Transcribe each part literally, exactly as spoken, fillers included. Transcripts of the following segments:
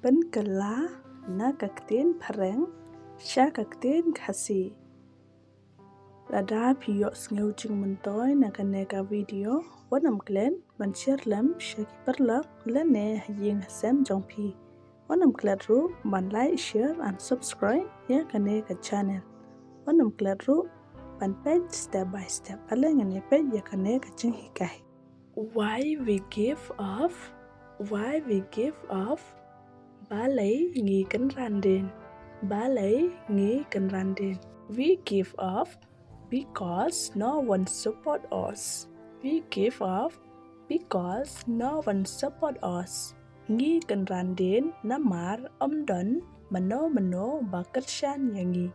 Pynkylla na ka ktien Phareng sha ka ktien Khasi. Lada phi ïohsngew jingmyntoi na kane ka video, wat nym klet ban share lem sha ki paralok lane ha ïing ha sem jong phi. Wat nym klet ruh ban like, share and subscribe ïa kane ka channel. Wat nym klet ruh ban peit step by step. Ale ngin ïa peit ïa kane ka jinghikai. Why we give up? Why we give up? Balei ngi kynran dien? Balei ngi kynran dien? We give up because no one support us. We give up because no one support us. Ngi kynran dien namar ym don mano mano ba kyrshan ïa ngi.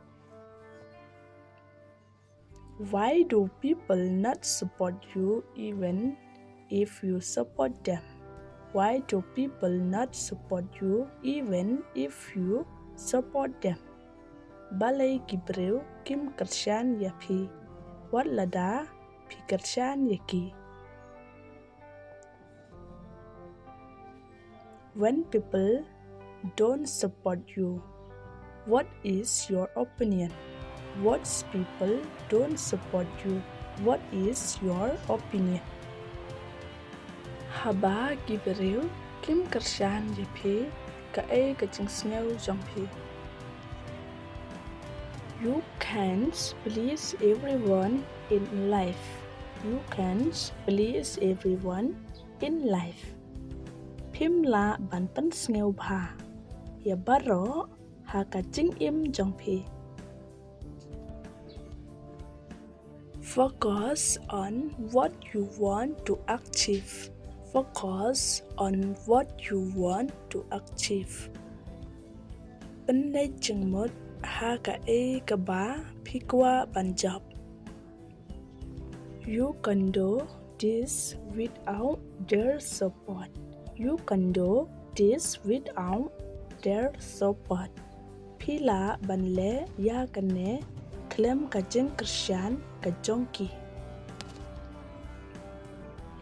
Why do people not support you even if you support them? Why do people not support you even if you support them? Balei ki briew kim kyrshan ïa phi wat lada phi kyrshan ïa ki? When people don't support you, what is your opinion? What people don't support you, what is your opinion? Haba ki briew kim kyrshan ïa phi, kaei ka jingsngew jong phi? You can't please everyone in life. You can't please everyone in life. Phim lah ban pynsngew bha ïa baroh ha ka jingim jong phi. Focus on what you want to achieve. Focus on what you want to achieve. Pynleit jingmut ha kaei kaba phi kwah ban jop. You can do this without their support. You can do this without their support. Phi lah ban leh ïa kane khlem ka jingkyrshan ka jong ki.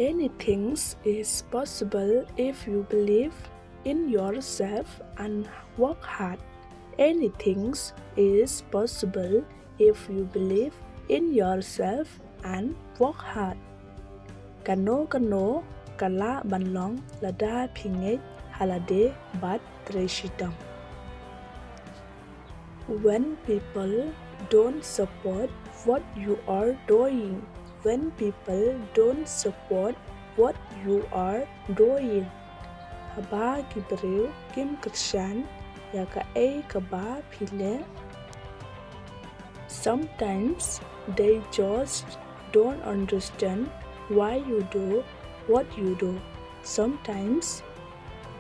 Anything is possible if you believe in yourself and work hard. Anything is possible if you believe in yourself and work hard. Kano kano ka lah ban long lada phi ngeit ha lade bad trei shitom. When people don't support what you are doing, when people don't support what you are doing, haba ki briew kim kyrshan ïa kaei kaba phi leh, sometimes they just don't understand why you do what you do. Sometimes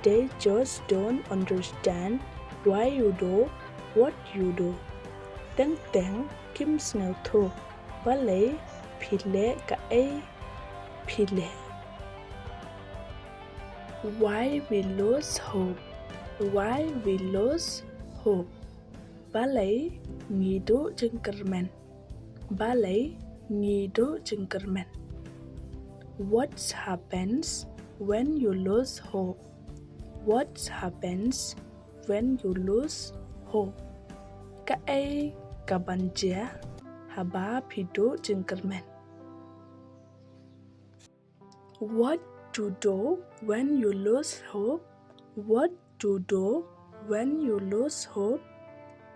they just don't understand why you do what you do. Teng teng kim sngewthuh balei phi leh kaei phi leh. Why we lose hope? Why we lose hope? Balei ngi duh jingkyrmen? Balei ngi duh jingkyrmen? What happens when you lose hope? What happens when you lose hope? Kaei kaban jia haba phi duh jingkyrmen? What to do when you lose hope? What to do when you lose hope?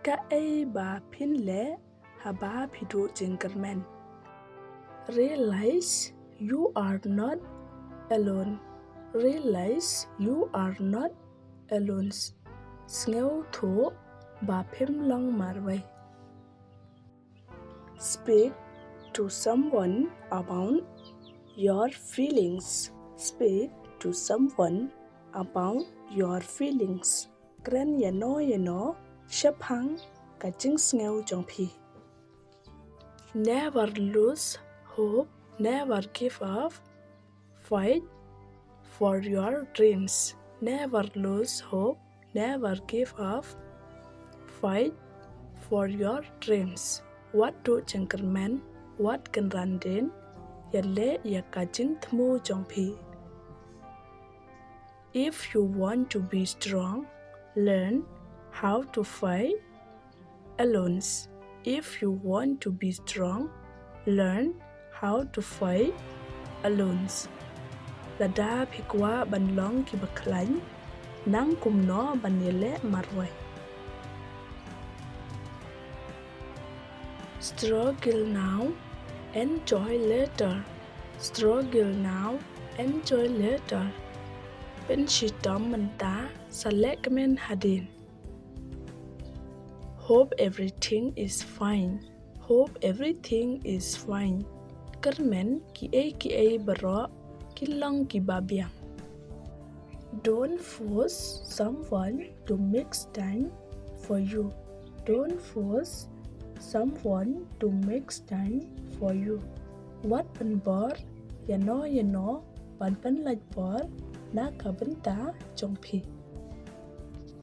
Kaei ba phin leh haba phi duh jingkyrmen? Realize you are not alone. Realize you are not alone. Sngewthuh ba phim long marwei. Speak to someone about your feelings. Speak to someone about your feelings. Kren ïano ïano shaphang ka jingsngew jong phi. Never lose hope, never give up. Fight for your dreams. Never lose hope, never give up. Fight for your dreams. Wat duh jingkyrmen, wat kynran dien, ïaleh ïa ka jingthmu jong phi. If you want to be strong, Learn how to fight alone. If you want to be strong, learn how to fight alone. Lada phi kwah ban long kiba khlaiñ, nang kumno ban ïaleh marwei. Struggle now, enjoy later. Struggle now, enjoy later. Pynshitom mynta, sa lehkmen hadien. Hope everything is fine. Hope everything is fine. Kyrmen kiei kiei baroh ki long kiba biang. Don't force someone to make time for you. Don't force someone to make time for you. Wat pynbor ïano ïano ban pynlait por na ka bynta jong phi.